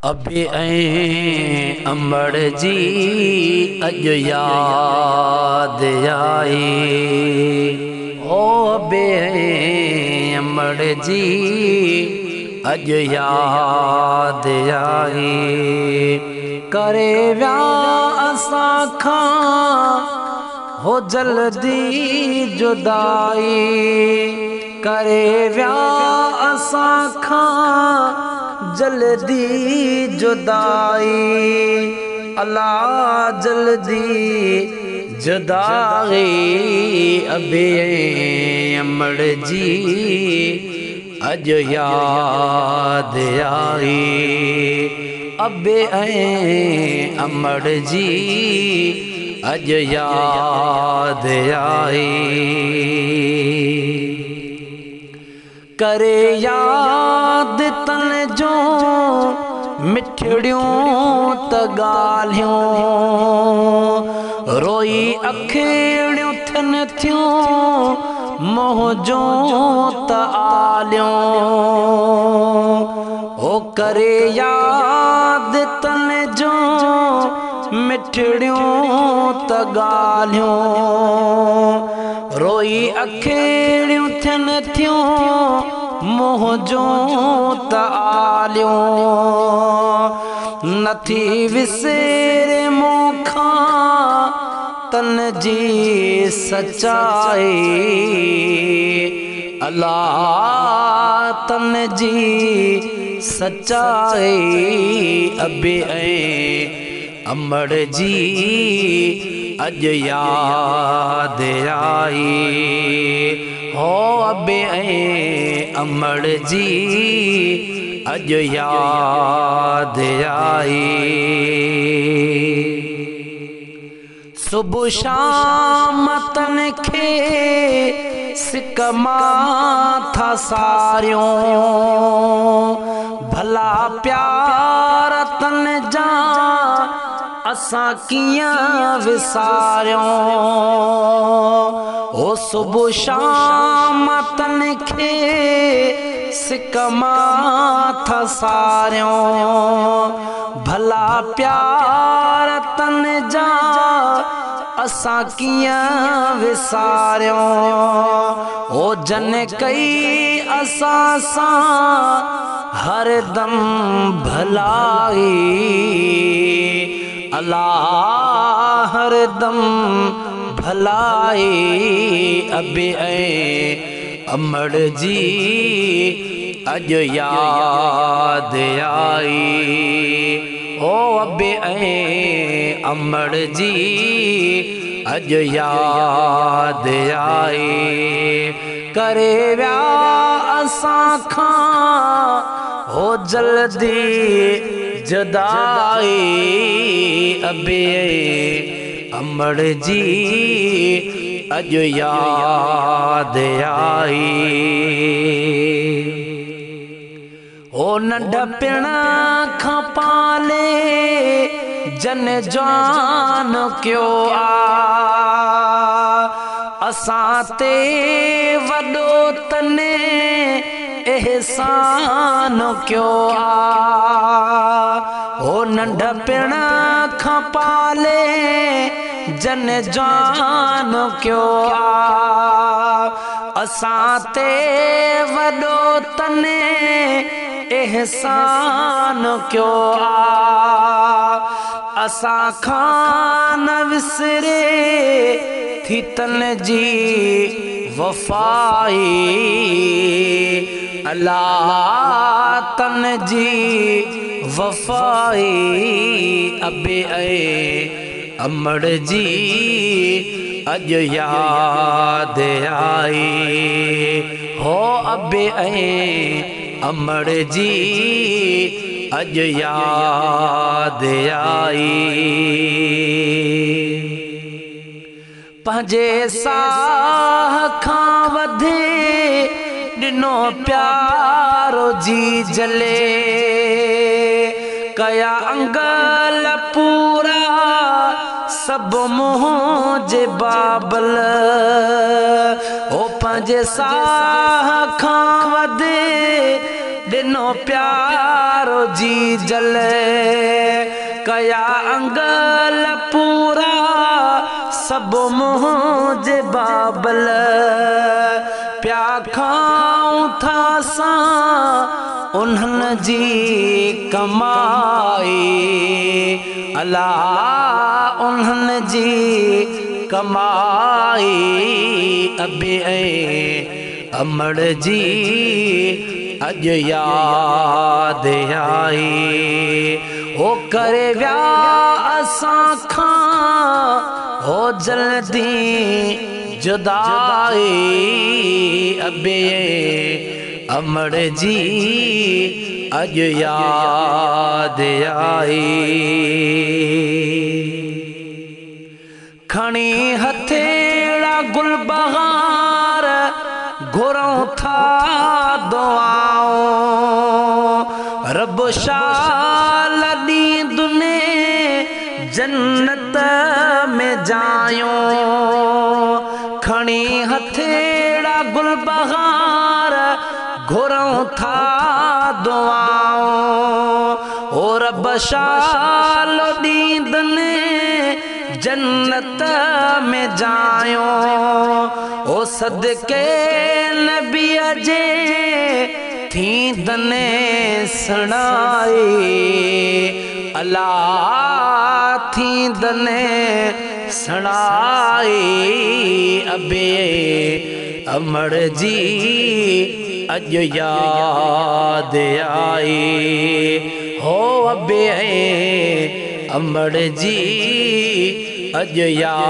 अबे ऐं अमड़ जी अॼु यादि आई। ओ अबे ऐं अमड़ जी अॼु यादि आई। करे विया असां खां हो जल्दी जुदाई। करे विया असां खां जल्दी जुदाई। अला जल्दी जुदाई। अबे अमड़ जी अॼु यादि आई। अबे अमड़ जी अॼु यादि आई। करे याद तन जो मिठड़ियों त ॻाल्हियूं। रोई अखिड़ियूं थियनि थियूं मुंहिंजो त आलियूं। ओ करे याद तन जो मिठड़ियों त ॻाल्हियूं। रोई अखिड़ियूं थियनि थियूं मुंहिंजो त आलियूं। नथी विसरे मूंखां तन जी सचाई। अला तन जी सचाई। अबे ऐं अमड़ जी अॼु यादि आई। हो अबे ऐं अमड़ जी अॼु यादि आई। सुबुह शाम तन खे सिक मां था सारियूं। भला प्यार तन जा असां कीअं विसारियूं। ओ सुबुह शाम तन खे सिक मां था सारियूं। भला प्यार तन जा असां कीअं विसारियूं। ओ जन कई असां सां हरदम भलाई। अला हरदम भलाई। अबे ऐं अमड़ जी अॼु यादि आई। ओ अबे ऐं अमड़ जी अॼु यादि आई। करे विया असां खां हो जल्दी जुदाई। अबे अमड़ जी अॼु यादि आई। ओ नंढपण खां पाले जन जान कयो आ। असां ते वॾो तने एहसान कयो आ। ओ नंढपण खां पाले जन जान कयो आ। असां ते वॾो तने एहसान कयो आ। असां खां न विसरे थी तन जी वफ़ाई। अला तन जी वफ़ाई। अबे ऐं अमड़ जी अॼु यादि आई। हो अबे ऐं अमड़ जी अॼु यादि आई। पंहिंजे साह खां वधे ॾिनो प्यारो जी जले। कया अंगल पूरा सभु मुंहिंजे बाबल। ओ पंहिंजे साह खां वधे ॾिनो ॾिनो प्यारो जीजल। कया अंगल पूरा सभु मुंहिंजे बाबल। पिया खाऊं था असां उन्हनि जी कमाई। अला उन्हनि जी कमाई। अबे ऐं अमड़ जी अॼु यादि आई। हो करे विया असां खां हो जल्दी जुदाई। अबे अमड़ जी अॼु यादि आई। खणी हथेड़ा गुल बहार घुरूं था दुआऊं। रब शाल ॾींदुने जन्नत में जायूं। खणी हथेड़ा गुल बहार घुरूं था दुआऊं। ओ रब शाल ॾींदुने जन्नत में जायूं। ओ सदके नबी जे थींदने सणाई। अला थींदने सणाई। अबे अमड़ जी अॼु यादि आई। हो अबे अमड़ जी अॼु यादि।